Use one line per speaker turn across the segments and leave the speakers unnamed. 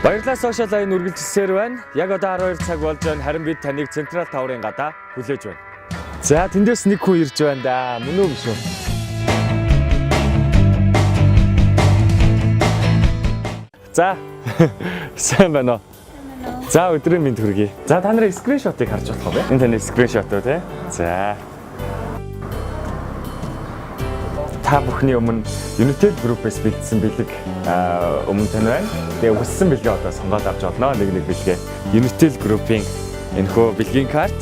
Баярлалаа Social Line үргэлжилсээр байна. Яг одоо 12 цаг болж байна. Харин бид таныг Central Tower-ын гадаа хүлээж байна. За тэндээс нэг хүн ирж байна да. Мөн үү биш үү? За сайн байна уу? За өдрийн мэнд хүргэе. За та нарын screenshot-ыг харж болох вэ? Энэ таны screenshot үү те? За. Та бүхний өмнө United Group-ээс бэлдсэн бэлэг өмнө тань байна. Тэгээ хүссэн бэлгээ одоо сонгоод авч болно. Нэг нэг бэлгээ. United Group-ийн энэхүү бэлгийн карт.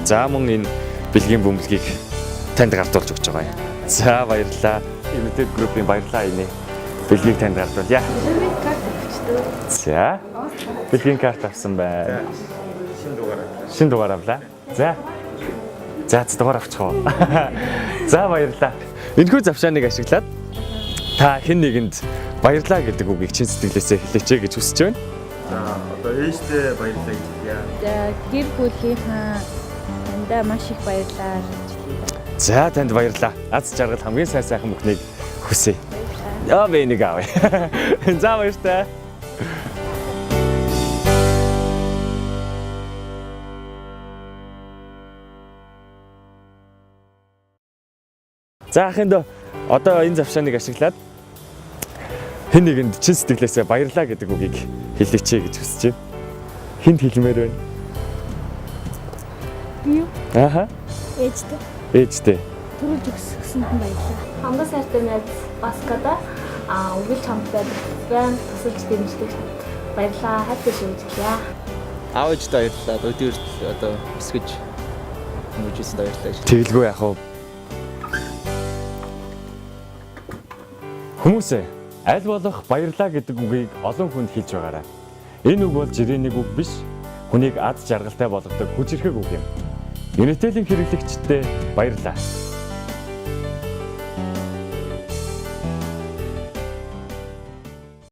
За мөн энэ бэлгийн бөмбөлгийг танд гардуулж өгч байгаа юм. За баярлалаа. United Group-ийн баярлалаа энэ бэлгийг танд гардуулъя. За. Бэлгийн карт авсан байна.
Шинэ дугаар.
Шинэ дугаар авлаа. За. За дугаар авчих уу. За баярлалаа. Энэхүү завшааныг ашиглаад та хэн нэгэнд баярлалаа гэдэг үгийг чин сэтгэлээсээ хэлээч гэж хүсэж байна.
За одоо ээжтэй баярлалаа гэж хэлье.
За гэр бүлийнхаа таньдаа маш их баярлалаа гэж хэлье.
За танд баярлалаа. Аз жаргал хамгийн сайн сайхан бүхнийг хүсье. Яа би нэг авъя. За баяртай. За ахын дөө одоо энэ завшааныг ашиглаад хэн нэгэнд чин сэтгэлээсээ баярлалаа гэдэг үгийг хэлээч гэж хүсэж байна. Хүнд хэлмээр байна?
Би юу?
Ааха.
Ээжтэй.
Ээжтэй.
Төрүүлж өгсөнд нь баярлалаа.
Хамгийн сайтай найз Баскада үргэлж хамт байдаг. Баян тусалж дэмждэг. Баярлалаа. Хайртай шүү гэж хэлье.
Аав ээжтэй баярлалаа. Өдөр одоо өсгөж хүмүүжүүлсэнд баярлалаа гэж.
Тэгэлгүй яах вэ? Хүмүүсээ аль болох баярлаа гэдэг үгийг олон хүнд хэлж байгаарай. Энэ үг бол жирийн нэг үг биш. Хүнийг аз жаргалтай болгодог хүчирхэг үг юм. Unitel-ийн хэрэглэгчдэд баярлалаа.